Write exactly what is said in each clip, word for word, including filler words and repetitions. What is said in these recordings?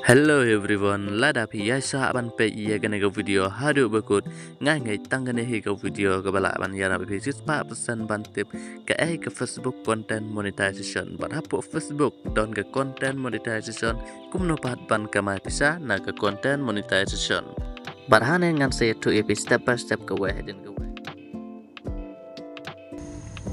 Hello everyone, lada phi ïaishah ban peit ïa kane ka video haduh ba kut, nga ngeit tang kane hi ka video kaba lah ban ïarap ïa phi shispah percent ban tip kaei ka Facebook content monetization. Bad hapoh Facebook don ka content monetization, kumno pat ban kamai pisa na ka content monetization. Bad hangne ngan sa ïathuh ïa phi step by step kawei hadien kawei.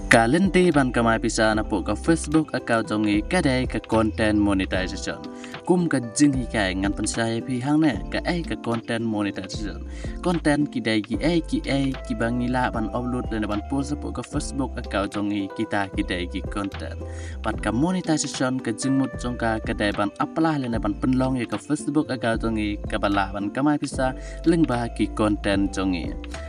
Ka lynti ban kamai pisa napoh ka Facebook account jong ngi ka dei ka content monetization. Kum ka jinghikai ngan pynshai ïa phi hangne kaei ka content monetization. Content ki dei kiei kiei kiba ngi lah ban upload lane ban post hapoh ka Facebook account jong ngi, kita ki dei ki content. Bad ka monetization ka jingmut jong ka ka dei ban apply lane ban pynlong ïa ka Facebook account jong ngi kaba lah ban kamai pisa lyngba ki content jong ngi.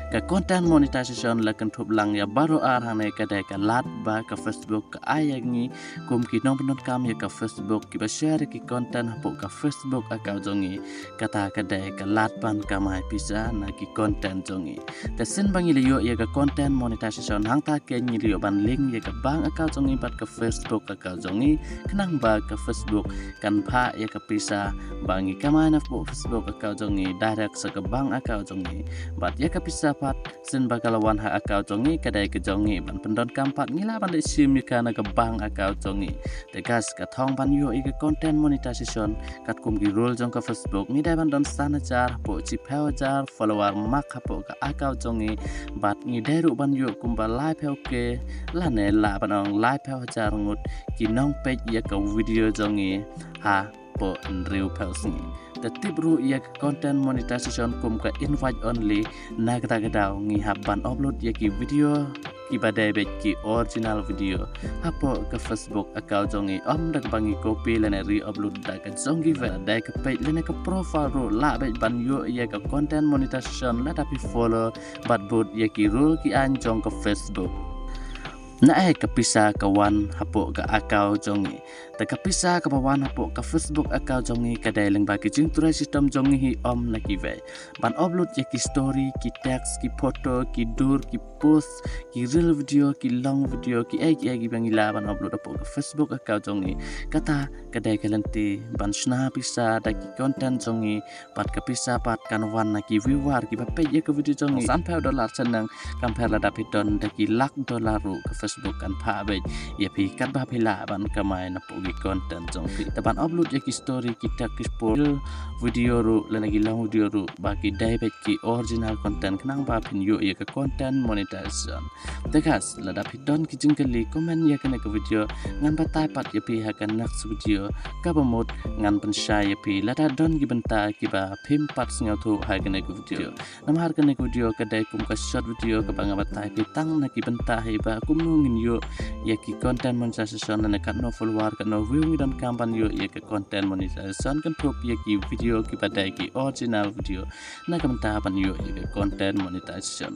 Ka content monetization la kynthup lang ïa baroh ar hangne, ka dei ka lad ba ka Facebook ka ai ïa ngi kum ki nongpyndonkam ïa ka Facebook kiba share ïa ki content hapoh ka Facebook account jong ngi. Kata ka dei ka lad ban kamai pisa na ki content jong ngi. Te shisien ba ngi la ïoh ïa ka content monetization, hangta keiñ ngi la ïoh ban link ïa ka bank account jong ngi bad ka Facebook account jong ngi, khnang ba ka Facebook kan phah ïa ka pisa ba ngi kamai napoh Facebook account jong ngi direct sha ka bank account jong ngi. Bad ïa ka pisa pat shisien ba ka la wan ha account jong ngi, ka dei ka jong ngi ban pyndonkam pat, ngi lah ban leit shim ïa ka na ka bank account jong ngi. Te guys, ka thong ban ïoh ïa ka content monetization, katkum ki rule jong ka Facebook, ngi dei ban don san hajar hapoh shiphew hajar follower mark hapoh ka account jong ngi. Bad ngi dei ruh ban ïoh kumba laiphew K lane lah ban ong laiphew hajar ngut ki nongpeit ïa ka video jong ngi hapoh hynriewphew sngi. Te tip ruh ïa ka content monetization kum ka invite only, na kata ka daw ngi hap ban upload ïa ki video kiba dei beit ki original video hapoh ka Facebook account jong ngi, ym da kaba ngi copy lane re-upload da ka jong kiwei. Dei ka page lane ka profile ruh lah beit ban ïoh ïa ka content monetization lada phi follow bad bud ïa ki rule ki aiñ jong ka Facebook. Naei ka pisa ka wan hapoh ka account jong ngi? Te ka pisa kaba wan hapoh ka Facebook account jong ngi ka dei lyngba ki jingtrei shitom jong ngi hi, ym na kiwei. Ban upload ïa ki story, ki text, ki photo, ki dur, ki post, ki reel video, ki long video, kiei kiei kiba ngi lah ban upload hapoh ka Facebook account jong ngi. Kata ka dei ka lynti ban shna pisa da ki content jong ngi, bad ka pisa pat kan wan na ki viewer kiba peit ïa ka video jong ngi. Sanphew dollar shaneng, compare lada phi don da ki lak dollar ruh, ka Facebook kan phah beit ïa phi katba phi lah ban kamai napoh ki content jong phi. Te ban upload ïa ki story, ki text, ki post, video ruh lane ki long video ruh ba ki dei beit ki original content, khnang ba phin ïoh ïa ka content monetization. Te guys, lada phi don ki jingkylli, comment ïa kane ka video, ngan batai pat ïa phi ha ka next video. Kaba mut ngan pynshai ïa phi lada don ki bynta kiba phim pat sngewthuh ha kane ka video. Namar kane ka video ka dei kum ka short video kaba nga batai phi tang na ki bynta hi ba kumno ngin ïoh ïa ki content monetization lane katno follower, katno view ngi donkam ban ïoh ïa ka content monetization, kynthup ïa ki video kiba dei ki original video, na ka bynta ban ïoh ïa ka content monetization.